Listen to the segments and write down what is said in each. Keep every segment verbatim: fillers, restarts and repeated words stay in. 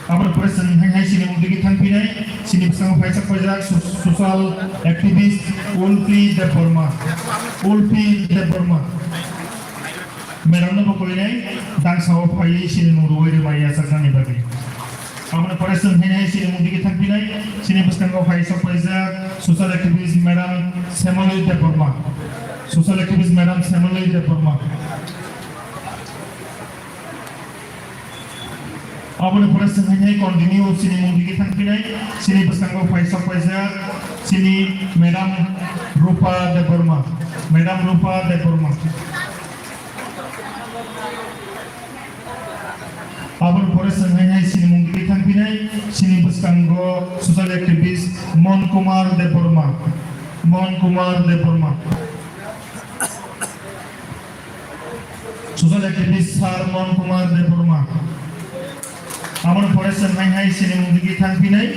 Aboni pore chwng hai hai chini mungdigi thangphinai, chini bwskango phaisa paijak so-, social activist Ulpi Debbarma. Ulpi Debbarma. Madam no bo koinai, dangsa o phaiwi chini mung rwui rwmai yachaknani bagwi. Aboni pore chwng hai hai chini mungdigi thangphinai, chini bwskango phaisa paijak social activist Madam Semali Debbarma. Social activist Madam Semali Debbarma. Aboni pore chwng hai hai continue chini mungdigi thangphinai, chini bwskango phaisa paijak chini Madam Rupa Debbarma, Madam Rupa Debbarma. Aboni pore chwng hai hai chini mungdigi thangphinai, chini bwskango social activist Mon Kumar Debbarma, Mon Kumar Debbarma. Social activist Sir Mon Kumar Debbarma. Aboni pore chwng hai hai chini mungdigi thangphinai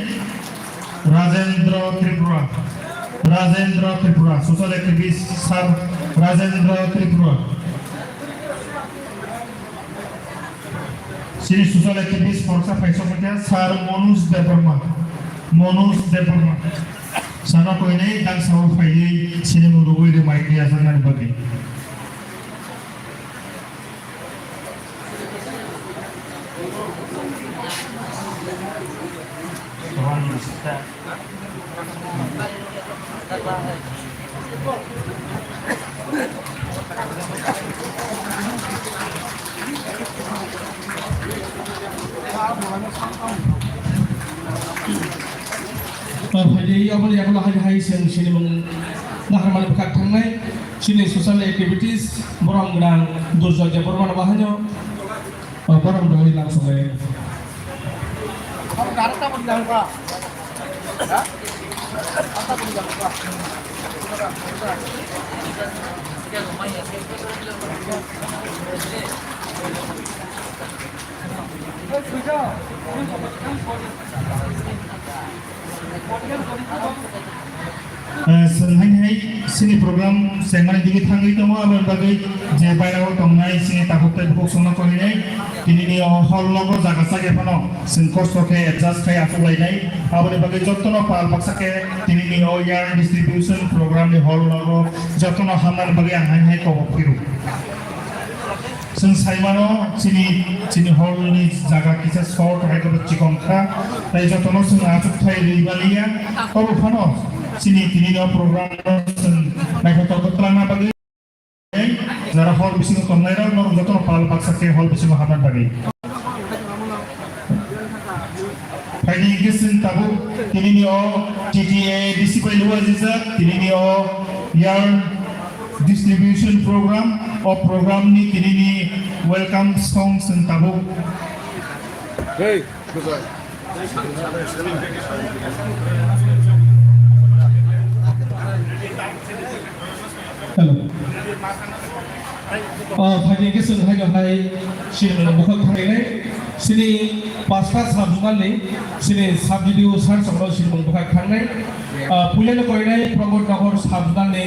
Rajendra Tripura. Rajendra Tripura, social activist Sir Rajendra Tripura. Chini social activist khoroksa phaisa paikha Sir Manoj Debbarma. Manoj Debbarma. Sana koinai dangsa o phaiwi chini mung rwui rwmai khe yachaknani bagwi. Phaidi aboni yagulo hai hai chwng sinimung naharmani bwkhak thangnai chini social activities borom gwnang Durjoy Debbarma no bahaino. Oh, borom rwui lang song lai. Eh, chwng hai hai chini program chengmani digi thangwi tongo, aboni bagwi je bairao tongnai chini takhuk tei bukhuk chwngno koinai, tinini o hall nogo jaga chakya phano chwng kosto khe adjust khai achuk lainai. Aboni bagwi jotono pal baksa khe tinini o yarn distribution program ni hall nogo jotono hamnani bagwi ang hai hai kobok phiro. Chwng saimano chini, chini hall ni jaga kisa short hai kobo chikon kha, tei jotono chwng achuk thai rwi maliya. Obo phano chini tini no program no chwng naithotok twlangna bagwi jara hall bisingo tongnai rok norok jotono pal baksa khe hall bisingo hamna bagwi. Phaidi hwnkhe chwng tabuk tinini o T T A D C bai luajijak, tinini o yarn distribution program, o program ni tinini welcome song chwng tabuk. Hey, goodbye. Hello. Ah, phaidi hwnkhe chwng haino hai sinimung bukhuk thanglainai. Chini pasta sub zonal ni chini sub D D O sir chwngno sinimung bukhuk thangnai. Ah, puilano koinai Pramod Nagar sub zonal ni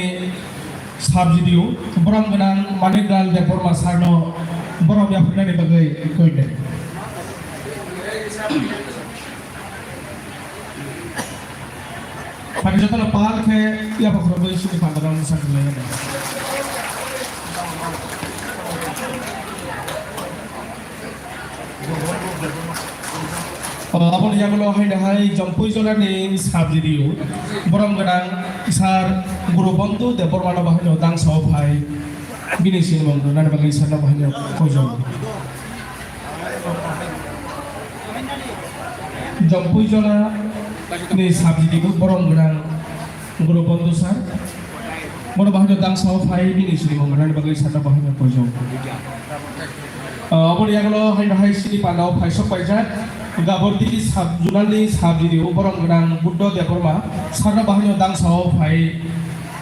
sub D D O borom gwnang Manik Lal Debbarma sir no borom yapharnani bagwi koinai. Phaidi jotono pal khe yapha khoroknwi sini panda rok mwsa kwlai. O, aboni yagulo haino hai Jompui Jolani sub D D O borom gwnang sir Guru Bondhu Debbarma no bahaino dangsa o phai bini sinimung rwnani bagwi sir no bahaino koijon. Jompui Jola ni sub D D O borom gwnang Guru Bondhu sir. Bono bahaino dangsa o phai bini sinimung rwnani bagwi sir no bahaino koijon. Ah, aboni yagulo haino hai sini panda o phaisok paijak Gabordi sub zonal ni sub D D O borom gwnang Buddha Debbarma sir no bahaino dangsa o phai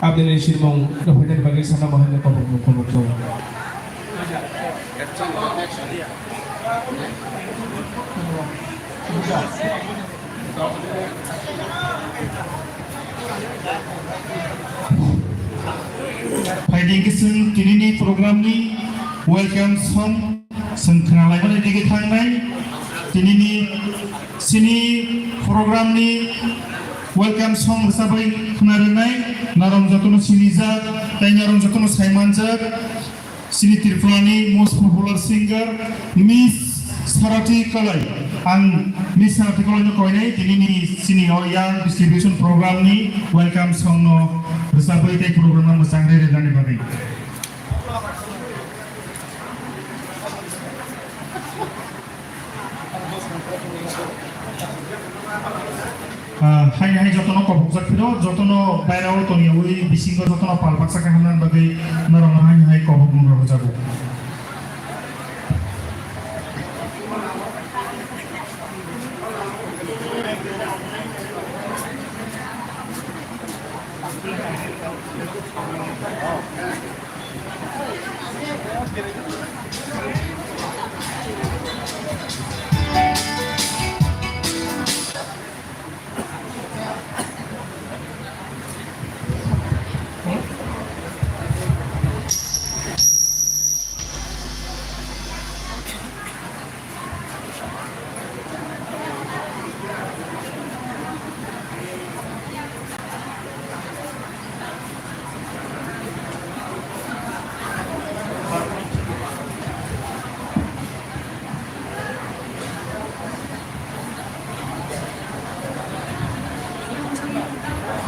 abini sinimung rwphainani bagwi sir no bahaino kobok kobok. Phaidi hwnkhe chwng tinini program ni welcome song chwng khwnalaimani digi thangnai. Tinini sini program ni welcome song rwchapwi khna rwnai, narong jotono sinijak, tei narong jotono saimanjak, sini Tripura ni most popular singer, Miss Sarati Kalai. Ang Miss Sarati Kalai no koinai, tinini sini o yang distribution program ni welcome song no rwchapwi tei program no mwchang rwi rwnani bagwi. Ah, haini hai jotono kobokjak phiro, jotono bairao tongyawi bisingo jotono pal baksa khe hamnani bagwi norokno haini hai kobokmung rwjago.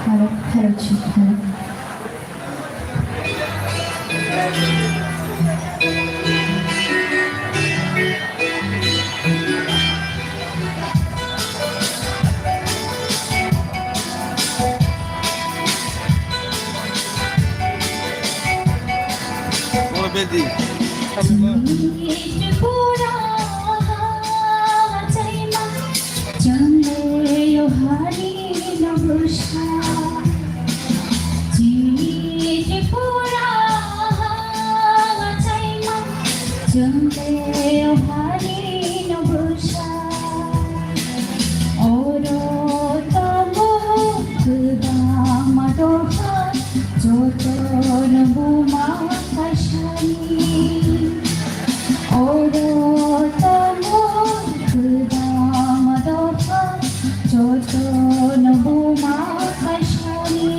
Hello, hello, chief, hello. Chini Tripura chaima, chwng tei o hani no bwsa. Oro tongo kwbangma dopha, jotono buma kaisani. Oro tongo kwbangma dopha, jotono buma kaisani.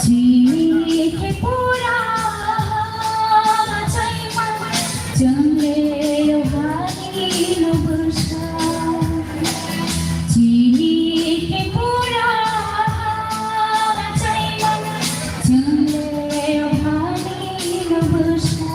Chini Tripura chaima, chwng le o hani no bwsa. Chini Tripura chaima, chwng le o hani no bwsa.